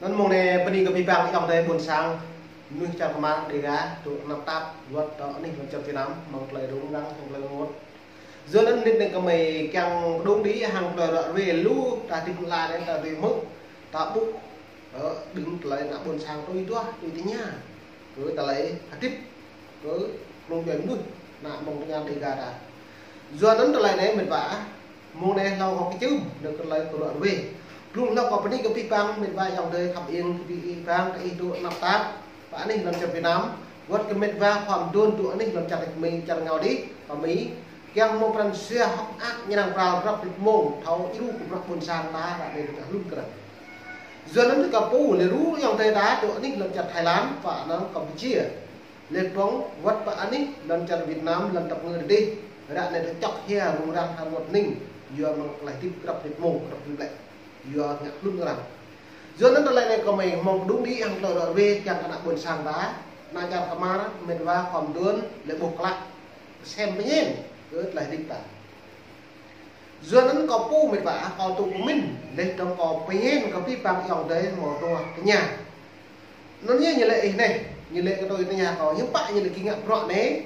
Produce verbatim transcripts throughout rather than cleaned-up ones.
Anŭn mông anai bơni kơ abih bang ayŏng adơi ƀôn sang, mơnuih čar kơmar Dega, tŭ anăp tap, wơ̆t tơ anih lŏn čar Việt Nam, mơ̆ng tơlơi rŭng răng, mơ̆ng tơlơi rơngot. Yua anŭn mơnit anai gơmơi kiăng pơdŏng đĭ hăng tơlơi ră ruai lu, ta hơdip lăn anai ta ruai hmư̆, ta ƀuh, ơ, đơ̆ng tơlơi ană ƀôn sang tui duah, tui tơña kơ tơlơi hơdip kơ mơ̆ng djuai mơnuih ană mơ̆ng tơña Dega ta. Yua anŭn tơlơi anai mĕt wa, mông anai hlâo kơ kơčưm, anŭn tơlơi kơ ră ruai. Blung hlâo kơ bơni kơ abih bang mĕt wa ayŏng adơi khăp iêng kơ abih bang, kơ ih tŭ anăp tap pơ anih lŏn čar Việt Nam, wơ̆t kơ mĕt wa khua mơdôn tŭ anih lŏn čar Mi, čar rơngiao đih pơ Mi, kiăng hmâo pran jua hơ̆k mơak ñu năng pral grăp rĭm mông, thâo djru kơ bruă ƀôn sang ta ră anai tơdah hlŭn krăn. Yua anŭn kơ pô lĕ lu ayŏng adơi ta tŭ anih lŏn čar Thái Lan, pơ anŭn Campuchia, lĕ tơpŭng wơ̆t pơ anih lŏn čar Việt Nam, lŏn tơpơngơ̆ đih, ră anai tơčŏk hia rŭng răng hăng rơngot hơning, yua mơ̆ng tơlơi hơdip grăp rĭm mông, grăp rĭm ƀlĕ, yua ngă hlŭn arăng. Yua anŭn tơlơi anai gơmơi hmâo pơdŏng đĭ hăng tơlơi ră ruai kiăng kơ ană ƀôn sang ta, ană čar kơmar, mĕt wa khua mơdôn, lĕ ƀuh klă, sem pơñen kơ tơlơi hơdip ta. Yua anŭn kâo pô mĕt wa, kâo tŭ pơmĭn, lĕ tơ̆ng kâo pơñen kơ abih bang ayŏng adơi hmâo tơña. Anŭn ñu lĕ ih anai, ñu lĕ kơ tui tơña kâo, hiư̆m pă ñu lĕ gih ngă bruă anai,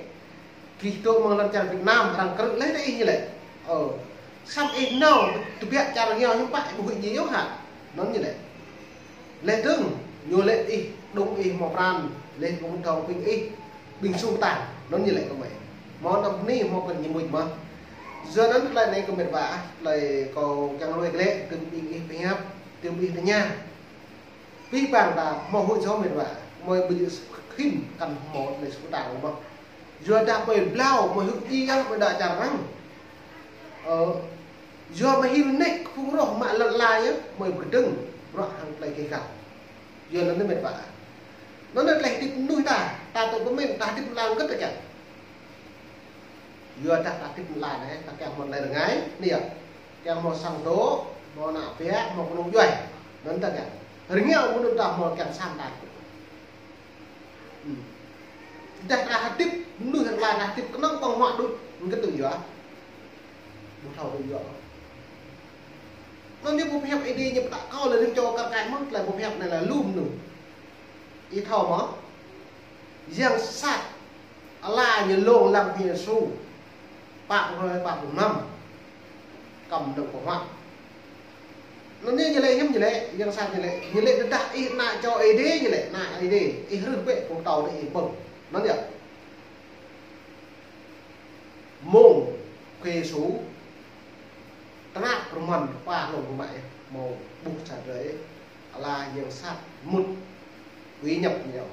gih dŏ mơ̆ng lŏn čar Việt Nam, arăng krư̆ lĕ tơ ih ñu lĕ. Ơ, samơ̆ ih nao tơbiă čar rơngiao hiư̆m pă ih ƀu huĭ ñu yơh hă? Anŭn ñu lĕ. Lĕ dơ̆ng, ñu lĕ ih, dŏng ih hmâo pran, lĕ pơmŭt thâo ƀing ih, ƀing sung tan, anŭn ñu lĕ kơ mơi. Hmâo anăp bơni, hmâo kơ ñu mŭt mơ̆n. Yua anŭn tơlơi anai kơ mĕt wa, tơlơi kâo kiăng ră ruai glaĭ, tơm ƀing ih pơhiăp, tơm ƀing ih tơña. Abih bang ta hmâo huĭ čô mĕt wa, mơi ƀu djơ̆ khĭn kăn hmâo tơlơi sung tan mơ̆n. Yua dah mơi blao, mơi hơ̆k djai yơh, mơi đaŏ čar arăng. Ơ, yua mơi hil nik phung roh mă lŏn ala yơh, mơi pơkơdơ̆ng bruă hăng tơlơi kơ găl. Yua anŭn anai mĕt wa. Anŭn anai tơlơi hơdip mơnuih ta, ta tŭ pơmĭn, ta hơdip lăng gơ̆t ta čang. Yua dah ta hơdip lăn anai, ta kiăng hmâo tơlơi rơngai, anai yơh. Kiăng hmâo sang dŏ, hmâo ană ƀiă, hmâo kơnung djuai. Anŭn ta kiăng. Rơngiao mơ̆n anŭn ta hmâo kiăng sam ta. Hmm. Dah ta hơdip, mơnuih lăn anai ta hơdip kơnơ̆ng ƀơ̆ng huă đôč, ngă tui yua. Ƀu thâo tui yua. Anŭn ñu pơhiăp Ơi Adai ñu pơtă kâo lĕ rĭm čô kar kaĭ mơ̆n, tơlơi pơhiăp anai lĕ lu mơnuih. Ih thâo mơ̆? Yang sat ala ñu lông lăng Khua Yêsu pă hrơi pă năm kăm đơ̆ng pơhuă. Anŭn ñu lĕ hiư̆m ñu lĕ, yang sat ñu lĕ, ñu lĕ tơdah ih ană čô Ơi Adai ñu lĕ, ană Ơi Adai, ih rưh bĕ pô pơtâo đĭ ih ƀơ̆ng. Anŭn yơh. Mông Khua Yêsu tơnap rơmăn rơpa hlŏng rơmă ih, hmâo ƀuh čar drơi, ala yang sat mŭt, ui ñăp ñu,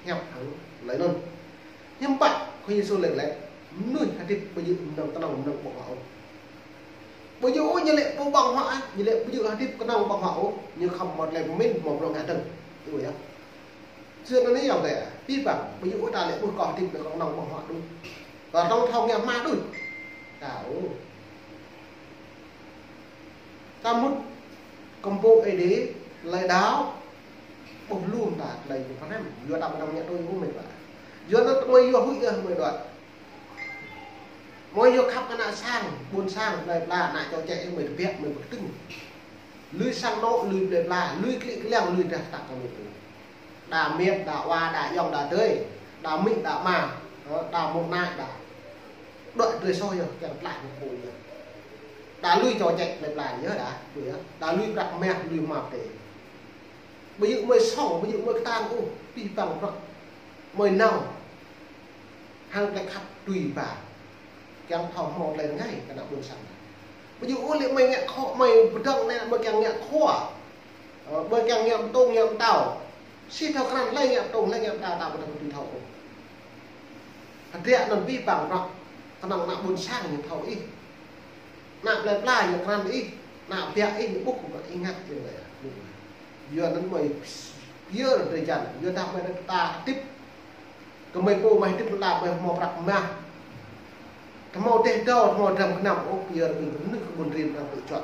hiăp hăng tơlơi anŭn. Hiư̆m pă Khua Yêsu lĕ lĕ, mơnuih hơdip ƀu djơ̆ mơnơ̆ng kơnơ̆ng mơnơ̆ng ƀơ̆ng huă ôh. Ƀu djơ̆ ôh ñu lĕ pô ƀơ̆ng huă, ñu lĕ ƀu djơ̆ hơdip kơnơ̆ng ƀơ̆ng huă ôh, ñu khŏm hmâo tơlơi pơmĭn, hmâo bruă ngă dơ̆ng. Ih ƀuh yơh. Yua anŭn anai ayŏng adơi, abih bang, ƀu djơ̆ ôh ta lĕ ƀuh kơ hơdip lĕ kơnơ̆ng ƀơ̆ng huă đôč. Kơ tơ̆ng thâo ngă hmua đôč. Ta ôh. Ta mŭt kơmpôk Ơi Adai, tơlơi đaŏ, ƀuh lŏm ta tơlơi ñu pơhrăm. Yua ta ƀu tơ̆ng ngă tui ôh mĕt wa. Yua anŭn tơmơi yua huĭ yơh mơi đuaĭ. Mơi yua khăp kơ ană sang, ƀôn sang, plơi pla, ană čô čĕ mơi tơbiă, mơi pơkơdơ̆ng. Lui sang anô̆, lui plơi pla, lui klĭ kliăng, lui drah tăk kơ mơi pô. Đa miêt, đa wa, đa ayŏng, đa adơi, đa amĭ, đa ama, ơ, đa mơ̆ng anai, đa đuaĭ drơi soh yơh, kiăng tlaih mơ̆ng pô yơh. Đa lui čô čĕ plơi pla yơh đa, đuaĭ yơh. Đa lui prăk mah, lui hmua pơdai. Ƀu djơ̆ mơi song, ƀu djơ̆ mơi kơtang ôh, abih bang bruă mơi nao hăng tơlơi khăp tui ba. Kiăng thâo hmâo tơlơi rơngai kơ ană ƀôn sang. Ƀu djơ̆ ôh lĕ mơi ngă khŏ, mơi pơdơ̆ng anai, mơi kiăng ngă khua. Ơ, mơi kiăng ngă mơtông, ngă mơtao. Sĭt thâo krăn hlơi ngă mơtông, hlơi ngă mơtao, ta ƀu tơ̆ng tui thâo ôh. Hơdră anŭn abih bang bruă, kơnơ̆ng ană ƀôn sang ñu thâo ih. Ană plơi pla ñu krăn ih, ană ƀiă ih ñu ƀuh kơ ih ngă ih lĕ. Yua anŭn mơi pơyơr drơi jan, yua dah mơi ta hơdip. Kơ mơi pô mơi hơdip lăn ala mơi hmâo prăk mah. Tơhmâo teh dâo, tơhmâo dram gơnam ôh, pơyơr ƀing mơnuih kơ ƀun rin arăng tŭ čuăt.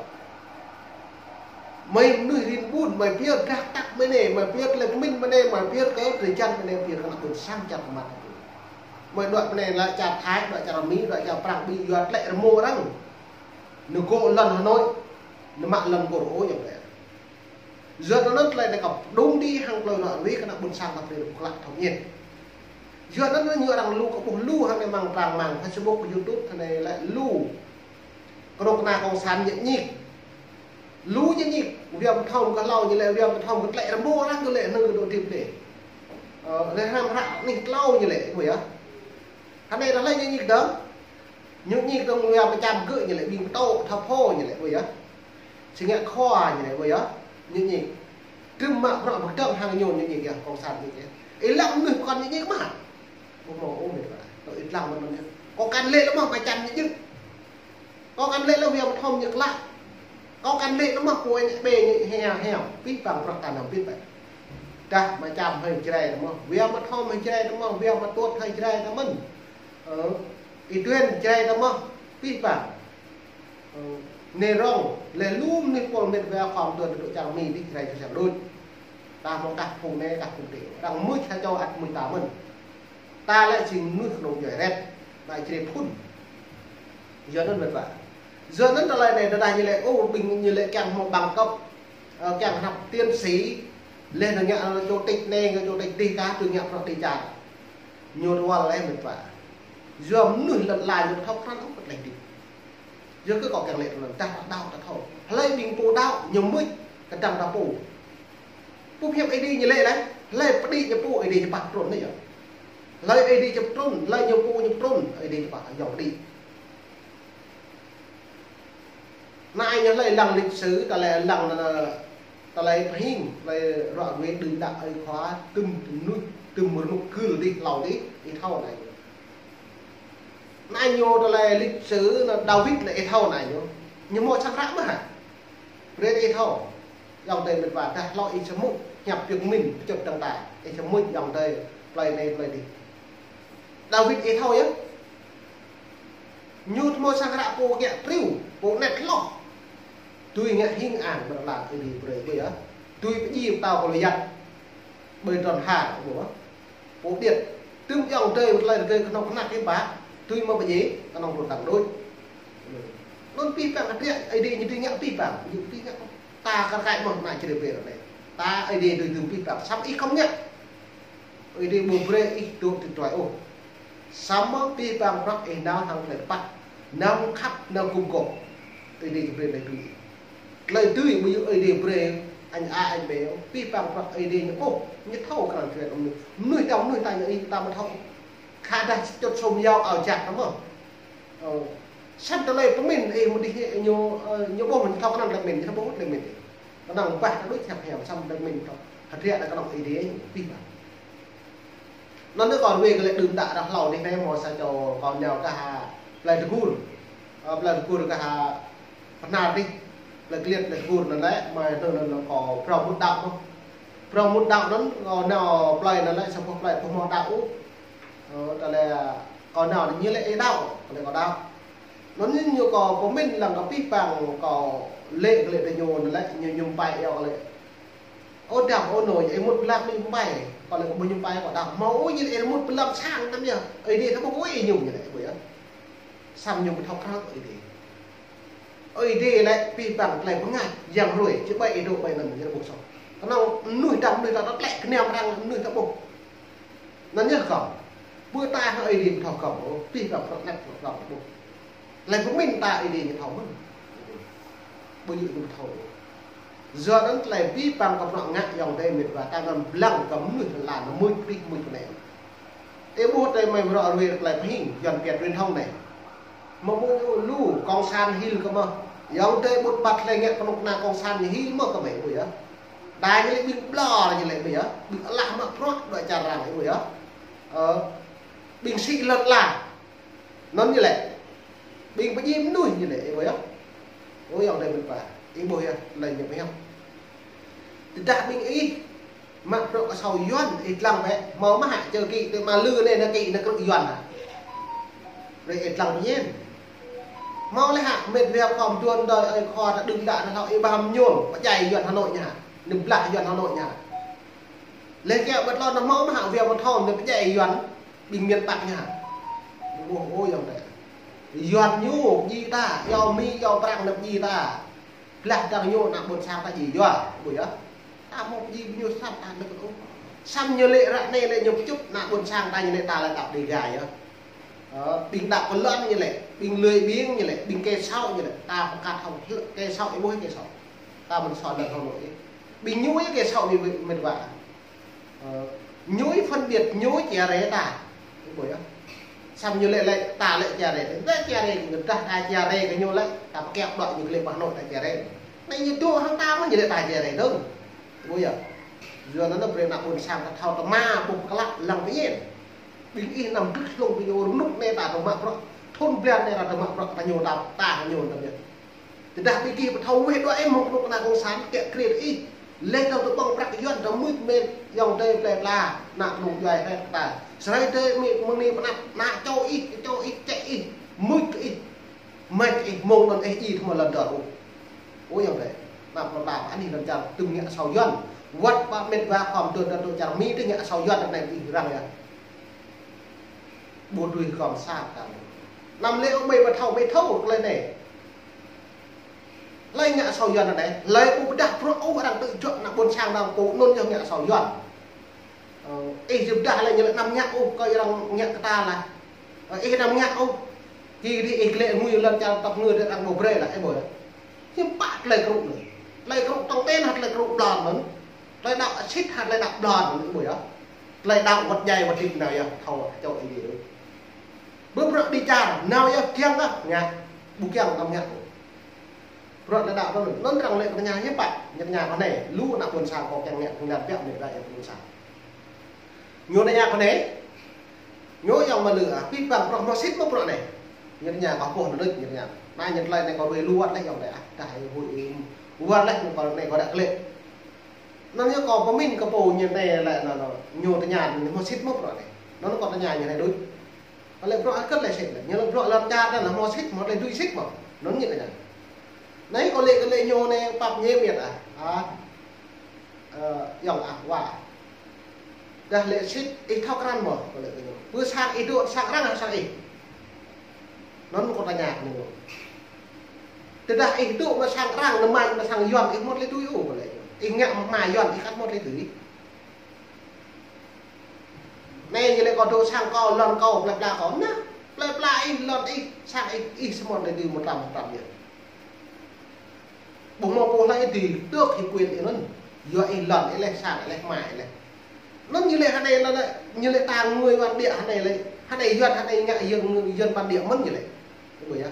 Mơi mơnuih rin ƀun, mơi pơyơr drah tăk mơi anai, mơi pơyơr tơlơi pơmĭn mơi anai, mơi pơyơr kơ drơi jan mơi anai, pơyơr kơ ană ƀôn sang čar kơmăt. Mơi đuaĭ mơi anai lĕ čar Thái, đuaĭ čar Mi, đuaĭ čar Prang, ƀing yua tơlơi rơmô arăng. Nao gŏ lŏn Hà Nội, nao mă lŏn gŏ ôh yơh lĕ. Yua anŭn tơlơi anai kâo pơdŏng đĭ hăng tơlơi ră ruai kơ ană ƀôn sang ta brơi pơklă thâo ñen. Yua anŭn ñu arăng lu kơ ƀuh lu hăng anai mơ̆ng trang mạng Facebook, YouTube, hăng anai lĕ lu kơnuk kơna cộng sản ñĕk ñik. Lu ñĕk ñik, wia mơthom kơ hlâo ñu lĕ, wia mơthom kơ tlĕ rơmô arăng kơ lĕ nơ̆ng kơ dŏ tip lĕ. Ơ, lĕ hrăm hră anih tlâo ñu lĕ, ƀu yơh. Hăng anai ră lĕ ñĕk ñik dơ̆ng. Ñĕk ñik dơ̆ng wia pơčăm gơ̆ ñu lĕ, ƀing pơtô, thâo phô ñu lĕ, ƀu yơh. Sing ngă khua ñu lĕ, ƀu yơh. Ñĕk ñik. Trŭm mă bruă pơkơdơ̆ng hăng ñu ñĕk ñik yơh, cộng sản ñĕk ñik. Ih lăng mơnuih pơkŏn ñĕk ñik mơ̆. Ƀu hmâo ôh met wa. Tơ ih lăng mơ̆n anŭn yơh. Kâo kăn lĕ lĕ mơ̆ pơčăm ñĕk ñik. Kâo kăn lĕ lĕ wia mơthom ñu klă. Kâo kăn lĕ lĕ mơ̆ pô ñu ƀe ñu heo heo. Pih pang bruă ta nao pit ƀai. Dah mơčăm hơi Jrai ta mơ̆. Wia mơthom hơi Jrai ta mơ̆. Wia mơtuăt hơi Jrai ta mơ̆n. Ơ, ih tuen Jrai ta mơ̆. Pih pang. Ơ, anai rŏng, lĕ lu mơnuih pôl met wa khŏm tuan dŏ čar Mi dih Jrai čar đôč. Ta hmâo kah phung anai, kah phung adih. Arăng mưč ha čô ăt mưč ta mơ̆n. Ta lĕ jing mơnuih kơnung djuai ret, ƀai Jrai phŭn. Yua anŭn met wa. Yua anŭn tơlơi anai tơdah ñu lĕ, ô, ƀing ñu lĕ kiăng hmâo bằng cấp, ơ, kiăng hăp tiến sĩ, lĕ ñu ngă chủ tịch anai, ngă chủ tịch adih kah, tui ngă prŏ đĭ čar. Ñu rual lĕ met wa. Yua mơnuih lŏn ala ñu thâo krăn ôh kơ tơlơi adih. Yua kơ kâo kiăng lĕ tơlơi anŭn, dah ta đaŏ ta thâo. Hlơi ƀing pô đaŏ, ñu mưč, kơdăng ta pô. Pô pơhiăp Ơi Adai ñu lĕ lĕ, hlơi pơđĭ ñu pô Ơi Adai ñu pah trŭn anai yơh. Hlơi Ơi Adai ñu pơtrŭn, hlơi ñu pô ñu pơtrŭn, Ơi Adai ñu pah yŏng pơđĭ. Anai ñu hlơi lăng lịch sử, tơlơi lăng anai, tơlơi pơhing, tơlơi ră ruai đưm đă ơi khua, tŭm mơnuih, tŭm rơnŭk gưl dih, hlâo dih, ih thâo anai. Anai ñu tơlơi lịch sử anai Dawid lĕ ih thâo anai ñu. Ñu hmâo sang hră mơ̆ hă? Brơi ih thâo. Yŏng adơi met wa dah hlâo ih čơmŭt hiăp biă min pơčŭt dơ̆ng tai. Ih čơmŭt yŏng adơi plơi anai plơi adih. Dawid ih thâo yơh. Ñu hmâo sang hră pô kiă triu, pô anet hloh. Tui ngă hing ang ƀơi lŏn ala Ơi Adai brơi ƀơi yơh. Tui pơdjai pơtao Gôliat. Ƀơi trŏn ha, ƀuh. Pô điêt, tŭm yŏng adơi tơlơi rơgơi kơnơ̆ng kơnăk kơ ƀă, tui mơ̆ pơdjai, kơnơ̆ng tŭ tăng đôč. Anŭn pih pang hơdră, Ơi Adai ñu tui ngă pih pang, ñu tui ngă ta kar kaĭ mơ̆ ană Jrai pơ anai. Ta Ơi Adai tui tŭm pih pang, samơ̆ ih khŏm ngă. Ơi Adai ƀu brơi ih dŏ tui tuai ôh. Samơ̆ pih pang bruă ih nao hăng tơlơi tơpă, nao khăp, nao gum gôp. Ơi Adai či brơi tơlơi tui. Tơlơi tui ƀu djơ̆ Ơi Adai brơi, añ a añ bê, pih pang bruă Ơi Adai ñu ƀuh, ñu thâo krăn čuet mơnuih. Mơnuih ta, mơnuih ta ñu ih ta mơ̆ thâo. Khă dah čut sum yao ao jak ta mơ̆. Ơ. Săn tơlơi pơmĭn ih mơ̆ dih ñu, ơ, ñu ƀuh ñu thâo krăn tơlơi pơmĭn, ñu thâo ƀuh tơlơi pơmĭn. Kơnơ̆ng bah ta đôč hiam hiam săn tơlơi pơmĭn thâo. Hơdră ta kơnơ̆ng Ơi Adai pih pang. Anŭn yơh kâo ruai kơ lĕ đưm đă ră hlâo anai hmâo sa čô kâo nao kah plơi Tơgur. Ơ, plơi Tơgur kah Bahnar dih. Plơi Kliêt, plơi Tơgur anŭn lĕ, mơ̆ anŭn anŭn kâo phrâo mŭt đaŏ anŭn. Phrâo mŭt đaŏ anŭn, kâo nao plơi anŭn lĕ, sa boh plơi ƀu hmâo đaŏ ôh. Ơ, tơlơi kâo nao ñu lĕ ih đaŏ, kâo lĕ kâo đaŏ. Anŭn ñu kâo pơmĭn lăng kơ pih pang kâo lĕ kơ lĕ tơ ñu anŭn lĕ, ñu ñu pai iâu kơ lĕ. Ơ, dăm, ơ, nô, ih mŭt pơlăng ñu ƀai. Kâo lĕ kâo ƀu ñu ƀai, kâo dăm. Hmâo ôh ñu lĕ ih mŭt pơlăng sang tăm yơh. Ơi Adai thâo ƀuh ôh ih ñu ñu lĕ, ƀu yơh. Săn ñu ƀu thâo krăn Ơi Adai. Ơi Adai lĕ pih pang tơlơi pơngač, yang hrơi, či ƀai ih dŏ ƀai anŭn, ñu ƀu soh. Kơnơ̆ng mơnuih dăm mơnuih ta tơtlĕ kơnăm arăng mơnuih ta ƀuh. Anŭn yơh kâo. Ƀu ta hăng Ơi Adai ƀu thâo kơ̆m ôh, pih pang prăk năk prăk ƀuh. Tơlơi pơmĭn ta Ơi Adai ñu thâo mơ̆n. Ƀu djơ̆ ñu thâo. Yua anŭn tơlơi pih pang kơ bruă ngă yŏng adơi met wa ta ngăn blang kơ mơnuih lăn anŭn mưč pih mưč pơnai. Ih ƀuh tơlơi mơi ră ruai tơlơi pơhing, Yuan Việt truyền thông anai. Mơ̆ mơ̆ ñu lu cộng sản hil kơ mơ̆. Yŏng adơi ƀut ƀat tơlơi ngă kơnuk kơna cộng sản ñu hil mơ̆ kơ mơi ƀu yơh. Đa ñu lĕ ƀing ƀlŏr ñu lĕ ƀu yơh. Ƀing alah mă bruă dŏ čar arăng ƀu yơh. Ơ, ƀing sĭ lŏn ala. Anŭn ñu lĕ. Ƀing pơdjai mơnuih ñu lĕ, ih ƀuh yơh. Ơ, yŏng adơi met wa. Ih ƀuh yơh, lĕ ñu pơhiăp. Tơdah ƀing ih mă bruă kơ asâo Yuan, ih lăng bĕ, hmâo mơ̆ hă, čơ kĭ, tơ mă lư anai, anai kĭ, anai krư̆ Yuan hă. Brơi ih lăng pơñen. Hmâo lĕ hă, met wa khŏm tuan đơi ơi khua ta đưm đă ta hlâo, ih ƀăm ñuôl, pơdjai Yuan Hà Nội ñu hă. Anai blah Yuan Hà Nội ñu hă. Lĕ kiăng ƀơi tlôn anŭn hmâo mơ̆ hă wia mơ̆ thâo anŭn pơdjai Yuan ƀing miền Bắc ñu hă. Ƀuh ôh yŏng adơi. Yuan ñu pơdjai ta, yua Mi, yua Prăng anŭn pơdjai ta. Blah dăng ñu ană ƀôn sang ta djai yua, ƀuh yơh. Ta mơ̆ pơjing ñu sat ta đơ̆k ôh. Samơ̆ ñu lĕ ră anai lĕ ñu pơčŭt ană ƀôn sang ta ñu lĕ ta lĕ ta pơđĭ gai yơh. Ơ, ƀing đaŏ kơ lŏn ñu lĕ, ƀing lơi ƀing ñu lĕ, ƀing kê sâu ñu lĕ, ta pơkăt hŏng kê sâu ih ƀuh kê sâu. Ta mơ̆n soi lŏn hŏng ih. Ƀing ñu yơh kê sâu ih mĕt wa. Ơ, ñu phân biệt ñu chia rẽ ta. Ih ƀuh yơh. Samơ̆ ñu lĕ lĕ ta lĕ chia rẽ. Ta chia rẽ kơ ta, ta chia rẽ kơ ñu lĕ, ta pơkĕp đuaĭ ñu lĕ pơ Hà Nội ta chia rẽ. Anai ñu dŏ hăng ta mơ̆n ñu lĕ ta chia rẽ dơ̆ng. Ih ƀuh yơh. Yua anŭn brơi ană ƀôn sang ta thâo tơma ƀuh pơklă lăng pơñen. Ƀing ih năm gưt hlŏng ƀing ñu rơnŭk anai ta tơma bruă. Thŭn blan anai ta tơma bruă ta ñu ta, ta ñu ta biă. Tơdah ƀing gih pơthâo weh đuaĭ ih mơ̆ng kơnuk kơna cộng sản kiăng kriê ih. Leh dơ̆ng tơƀơ̆ng prăk Yuan dơ̆ng mưč mĕt ayŏng adơi plơi pla, ană kơnung djuai hrĕt ta. Sơrai adơi mơ̆ng anai pơanăp, ană čô ih, čô ih, čĕ ih, mưč kơ ih. Mĕt ih mơ̆ng anŭn ih ih tơma lŏn dơ̆r ôh. Ơ ayŏng adơi, anăp lŏn ta, anai lŏn čar tŭm ngă asâo Yuan. Wăt ƀă mĕt wa khŏm dŏ dŏ čar Mi tơ ngă asâo Yuan anai ih răng yơh. Ƀu dưi khŏm sa ta. Anăm lĕ ôh ƀing ƀu thâo, ƀu thâo tơlơi anai. Hlơi ngă asâo Yuan anai, hlơi ƀu pơdah bruă ôh arăng tŭ juă ană ƀôn sang arăng pô anŭn yơh ngă asâo Yuan. Ơ, ih či pơdah lĕ ñu lĕ anăm ngă ôh, kơ arăng ngă kơ ta lah. Ơ, ih anăm ngă ôh. Kơ dih ih lĕ ngui lŏn čar tŏk ngui dih arăng ƀu brơi lah, ih ƀuh yơh. Hiư̆m pă tơlơi krŭ anai. Tơlơi krŭ tŏng ten hă tơlơi krŭ ƀlŏr mơ̆n. Tơlơi đaŏ sĭt hă tơlơi đaŏ ƀlŏr mơ̆n, ih ƀuh yơh. Tơlơi đaŏ wăt djai wăt hĭ nao yơh, thâo čô ih dih. Bơ bruă đi čar, nao yơh kiăng kơ ngă, ƀu kiăng anăm ngă. Bruă tơlơi đaŏ anŭn, anŭn arăng lĕ tơña hiư̆m pă, ñu tơña kơ anai, lu ană ƀôn sang kâo kiăng ngă, kiăng ngă biă mĕt wa yơh ƀôn sang. Ñu tơña kơ anai, ñu ayŏng Mơlư ah, pih păng bruă hmâo sĭt mơ̆ bruă anai. Ñu tơña kâo pô anŭn, ñu tơña. Anai ñu tơlơi anai kâo ruai lu wăt leh ayŏng adơi ah, dah ih hui ih wăt leh ñu kâo anai kâo đăk lĕ. Anŭn yơh kâo pơmĭn kơ pô ñu anai lĕ anŭn, anŭn. Ñu tơña ñu hmâo sĭt mơ̆ bruă anai. Anŭn kâo tơña ñu anai đôč. Kơ lĕ bruă hơget lĕ sĭt lĕ. Ñu lĕ bruă lŏn čar anŭn hmâo sĭt, hmâo tơlơi dưi sĭt mơ̆. Anŭn ñu tơña. Anai kâo lĕ, kâo lĕ ñu anai pap ñu mĕt ah. Ah. Ơ, ayŏng ah, wa. Dah lĕ sĭt, ih thâo krăn mơ̆, kâo lĕ kơ ñu. Pơ sang ih dŏ, sang arăng hă sang ih. Anŭn kâo tơña kơ ñu. Tơdah ih dŏ mă sang arăng, nơmai mă sang Yuan, ih hmâo tơlơi dưi ôh, kâo lĕ. Ih ngă mă hmua Yuan, ih ăt hmâo tơlơi dưi. Anai ñu lĕ kâo dŏ sang kâo, lŏn kâo, plơi pla kâo. Nah, plơi pla ih, lŏn ih, sang ih, ih samơ̆ tơlơi dưi mơtam mơtam yơh. Ƀu hmâo pô hlơi dưi tŭ ih quyền ih anŭn. Yua ih lŏn ih leh, sang ih leh, hmua ih leh. Anŭn ñu lĕ hơnai lĕ, ñu lĕ ta ngui bản địa hơnai lĕ. Hơnai Yuan hơnai ngă Yuan, Yuan bản địa mơ̆n ñu lĕ. Ƀuh yơh.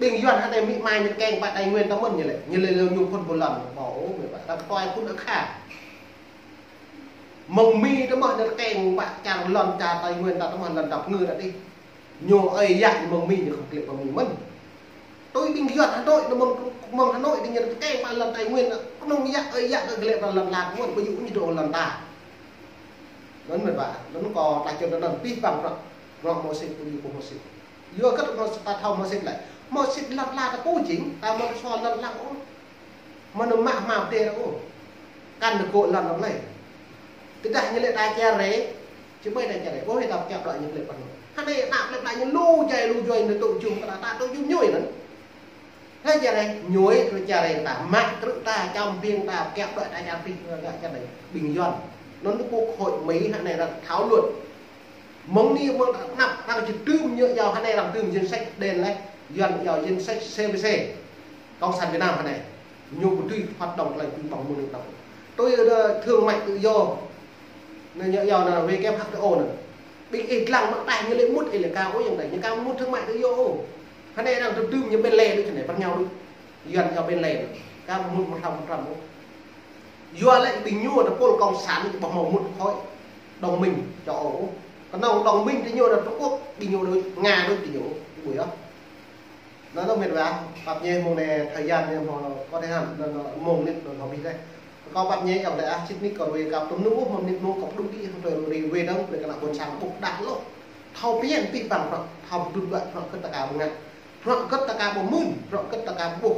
Ƀing Yuan hơnai mĭ mai ñu keng pă Tây Nguyên ta mơ̆n ñu lĕ. Ñu lĕ lu ñu phŭn ƀu lŏn, ƀu ôh, mĕt wa. Ta pơtoi phŭn ơ kha. Mơ̆ng Mi tơmơ̆ ñu keng pă čar lŏn čar Tây Nguyên ta tơmơ̆ lŏn dap ngư ta dih. Ñu ơi yă ñu mơ̆ng Mi ñu khŏm klĕ pơ Mi mơ̆n. Tui ƀing Yuan Hà Nội ñu mơ̆ng, mơ̆ng Hà Nội dih ñu keng pă lŏn Tây Nguyên, kơnơ̆ng yă ơi yă kơ klĕ pơ lŏn lak mơ̆n, ƀu djơ̆ ñu dŏ lŏn ta. Anŭn mĕt wa, anŭn kâo tơčô anŭn pih păng bruă, bruă hmâo sĭt, ƀu djơ̆ ƀu hmâo sĭt. Yua hơget hmâo sĭt ta thâo hmâo sĭt lĕ. Hmâo sĭt lŏn la ta pô jing, ta mơ̆ sô lŏn la ôh. Mơ̆ nao mă hmua tê ôh. Kăn nao gŏ lŏn anŭn lĕ. Tơdah ñu lĕ ta chia rẽ, či ƀai ta chia rẽ. Ƀuh ta pơkiaŏ đuaĭ ñu lĕ pơ anŭn. Hơnai ană plơi pla ñu lu djai lu djuai ñu tŭ jum kơ ta, ta tŭ jum ñu anŭn. Hlơi chia rẽ, ñu tŭ chia rẽ ta, mă krư̆ ta, čăm ƀing ta, pơkiaŏ đuaĭ ta čar pih, ngă čar anai. Ƀing Yuan. Anŭn quốc hội Mỹ hơnai arăng thảo luận. Mơ̆ng anai mơ̆ng anăp arăng či tŭm ñu iâu hơnai arăng tŭm danh sách đen leh, Yuan iâu danh sách C P C, Cộng sản Việt Nam hơnai. Ñu ƀu dưi hoạt động leh ƀing ƀăng mơ̆ng anai. Tui ơ thương mại tự do, anai ñu iâu anŭn W T O anŭn. Ƀing ih lăng mă tah ñu lĕ mŭt ih lĕ ka ôh ayŏng adơi, ñu ka mŭt thương mại tự do ôh. Hơnai arăng tŭm tŭm ñu ƀen lĕ đôč anai, pơ ñu đôč. Yuan iâu ƀen lĕ anŭn. Ka mŭt mơtam mơtam ôh. Yua lĕ ƀing ñu tơpul cộng sản ƀu hmâo mŭt khối đồng minh châu Âu. Kơnơ̆ng đồng minh tơ ñu đôč Trung Quốc, ƀing ñu đôč Nga đôč ƀing ñu. Ih ƀuh yơh. Anŭn mĕt wa, pap ñu mơ̆ng anai thời gian ñu hmâo có thời hạn, anŭn mơ̆ng anai anŭn hmâo abih dih. Kâo pap ñu ayŏng adơi ah, sĭt nik kâo ruai kâo tŭm anŭn mơ̆ng anai mơ̆ng kâo pơđŭng đĭ hăng tơlơi ruai wơ̆t dơ̆ng brơi kơ ană ƀôn sang ƀuh đah lŏh. Thâo phiăn pih păng bruă, thâo pơdŭt đuaĭ bruă hơget ta ka ngă. Bruă hơget ta ka ƀu mưn, bruă hơget ta ka ƀuh.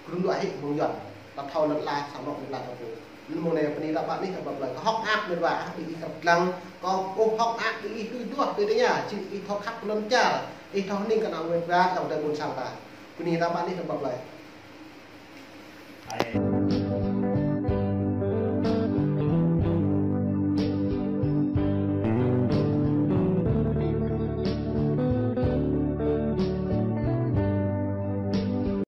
Kơ run dua hĭ mơ̆ng Yuan. Ta thâo lŏn la, sa mơ̆ng lŏn la ta pô. Anŭn mơ̆ng anai bơni ta ƀă anih ta ƀă blai. Kâo hơ̆k mơak mĕt wa, ƀing ih kăp lăng. Kâo ôh hơ̆k mơak ƀing ih tui duah tui tơña. Či ih thâo khăp lŏn čar. Ih thâo hning kơ ană mĕt wa, ayŏng adơi ƀôn sang ta. Bơni ta ƀă anih ta ƀă blai.